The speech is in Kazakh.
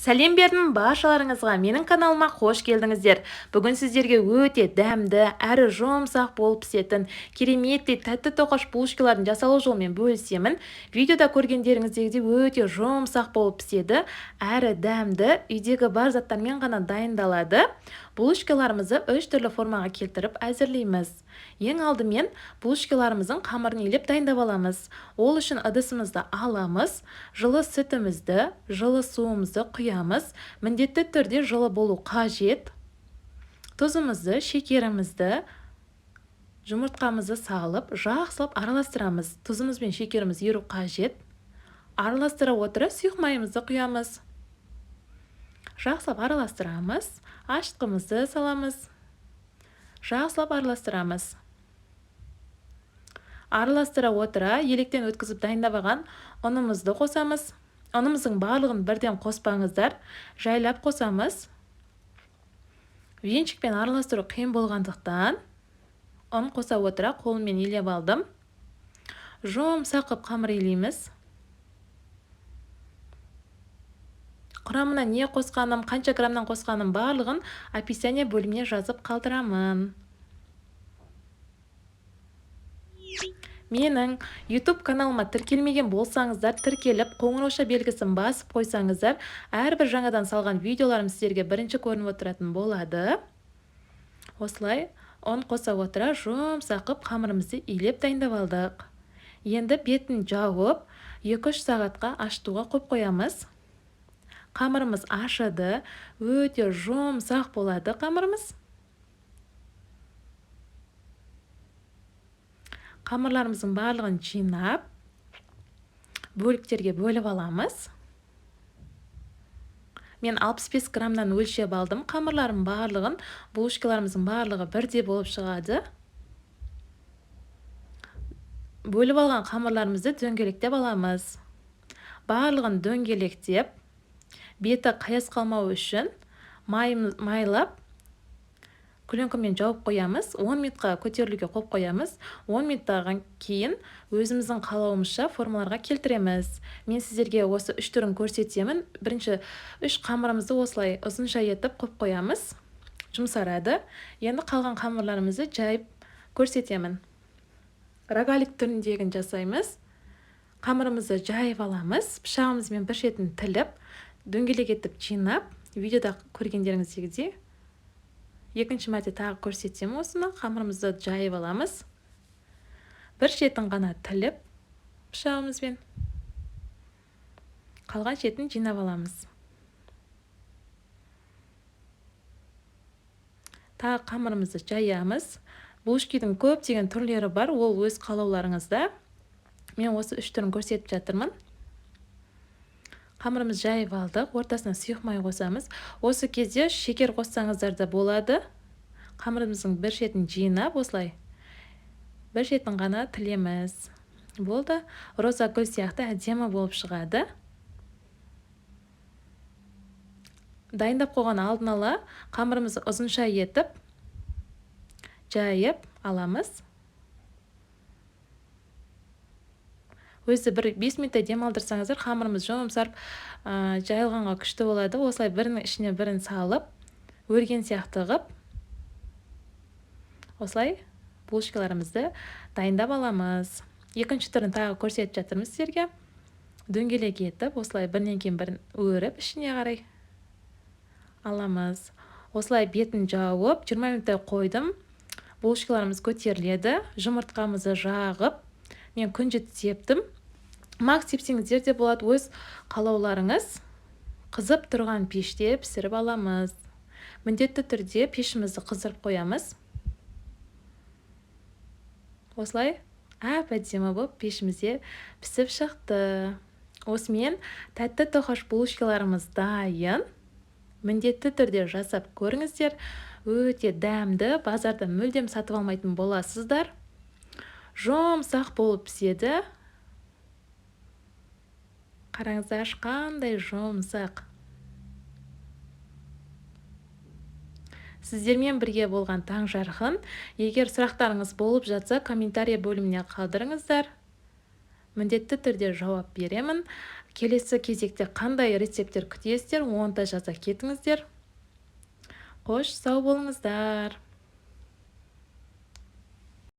Сәлем бердім баршаларыңызға, менің каналыма қош келдіңіздер. Бүгін сіздерге өте дәмді, әрі жұмсақ болып пісетін кереметтей тәтті тоқаш булочкалардың жасалу жолымен бөлісемін. Видеода көргендеріңіздегідей өте жұмсақ болып піседі, әрі дәмді, үйдегі бар заттармен ғана дайындалады. Булочкаларымызды үш түрлі формаға келтіріп әзірлейміз. Ең алдымен булочкаларымыздың қамырын илеп дайындап аламыз. Ол үшін ыдысымызды аламыз, жылы сүтімізді, жылы суымызды құямыз. Міндетті түрде жылы болу қажет. Тұзымызды, шекерімізді, жұмыртқамызды салып, жақсылап араластырамыз. Тұзымыз бен шекеріміз еру қажет. Араластыра отыра сұйық майымызды құямыз. Жақсылап араластырамыз, ашытқымызды саламыз. Жақсылап араластырамыз. Араластыра отыра електен өткізіп дайындап алған ұнымызды қосамыз. Ұнымыздың барлығын бірден қоспаңыздар, жайлап қосамыз. Венчикпен араластыру қиын болғандықтан ұн қоса отыра қолыммен илеп алдым. Жұмсақ қылып қамыр илейміз. Құрамына не қосқаным, қанша граммнан қосқаным барлығын описание бөліміне жазып қалдырамын. Менің YouTube каналыма тіркелмеген болсаңыздар, тіркеліп, қоңырауша белгісін басып қойсаңыздар, әрбір жаңадан салған видеоларым сіздерге бірінші көрініп отыратын болады. Осылай ұн қоса отыра жұмсақ қылып қамырымызды илеп дайындап алдық. Енді бетін жауып, 2-3 сағатқа ашытуға қойып қоямыз. Қамырымыз ашыды, өте жұмсақ болады қамырымыз. Қамырларымыздың барлығын жинап, бөліктерге бөліп аламыз. Мен 65 граммнан өлшеп алдым. Қамырларым барлығын, булочкаларымыздың барлығы бірдей болып шығады. Бөліп алған қамырларымызды дөңгелектеп аламыз. Барлығын дөңгелектеп, беті қаяз қалмау үшін майлап, пленкамен жауып қоямыз. 10 минутқа көтерілуге қойып қоямыз. 10 минуттан кейін өзіміздің қалауымызша формаларға келтіреміз. Мен сіздерге осы үш түрін көрсетемін. Бірінші үш қамырымызды осылай ұзынша етіп қойып қоямыз. Жұмсарады. Енді қалған қамырларымызды жайып көрсетемін. Рогалик түріндегін жасаймыз. Қамырымызды жайып аламыз. Пышағымызбен бір шетін тіліп, дөңгелек етіп жинап, видеода көргендеріңіздегідей екінші мәрте тағы көрсетемін осыны. Қамырымызды жайып аламыз. Бір шетін ғана тіліп пышағымызбен, қалған шетін жинап аламыз. Тағы қамырымызды жаямыз. Булочкидің көптеген түрлері бар, ол өз қалауларыңызда. Мен осы үш түрін көрсетіп жатырмын. Қамырымызды жайып алдық, ортасына сұйық май қосамыз. Осы кезде шекер қоссаңыздар да болады. Қамырымыздың бір шетін жинап, осылай бір шетін ғана тілеміз. Болды, роза гүл сияқты әдемі болып шығады. Дайындап қойған алдын ала қамырымызды ұзынша етіп жайып аламыз. Өзі бір 5 минуттай демалдырсаңыздар, қамырымыз жұмсарып, жайылғанға күшті болады. Осылай бірінің ішіне бірін салып, өрген сияқты қылып, осылай булочкаларымызды дайындап аламыз. Екінші түрін тағы көрсетіп жатырмыз сіздерге. Дөңгелек етіп, осылай бірінен кейін бірін өріп, ішіне қарай аламыз. Осылай бетін жауып, 20 минуттай қойдым. Булочкаларымыз көтеріледі. Жұмыртқамызды жағып, мен күнжіт септім. Мак сепсеңіздер де болады, өз қалауларыңыз. Қызып тұрған пеште пісіріп аламыз. Міндетті түрде пешімізді қыздырып қоямыз. Осылай әп-әдемі болып пешімізде пісіп шықты. Осымен тәтті тоқаш булочкаларымыз дайын. Міндетті түрде жасап көріңіздер. Өте дәмді, базарда мүлдем сатып алмайтын боласыздар. Жұмсақ болып піседі. Қараңыздаршы, қандай жұмсақ. Сіздермен бірге болған Таңжарқын. Егер сұрақтарыңыз болып жатса, комментария бөліміне қалдырыңыздар. Міндетті түрде жауап беремін. Келесі кезекте қандай рецепттер күтесіздер, оны да жаза кетіңіздер. Қош, сау болыңыздар.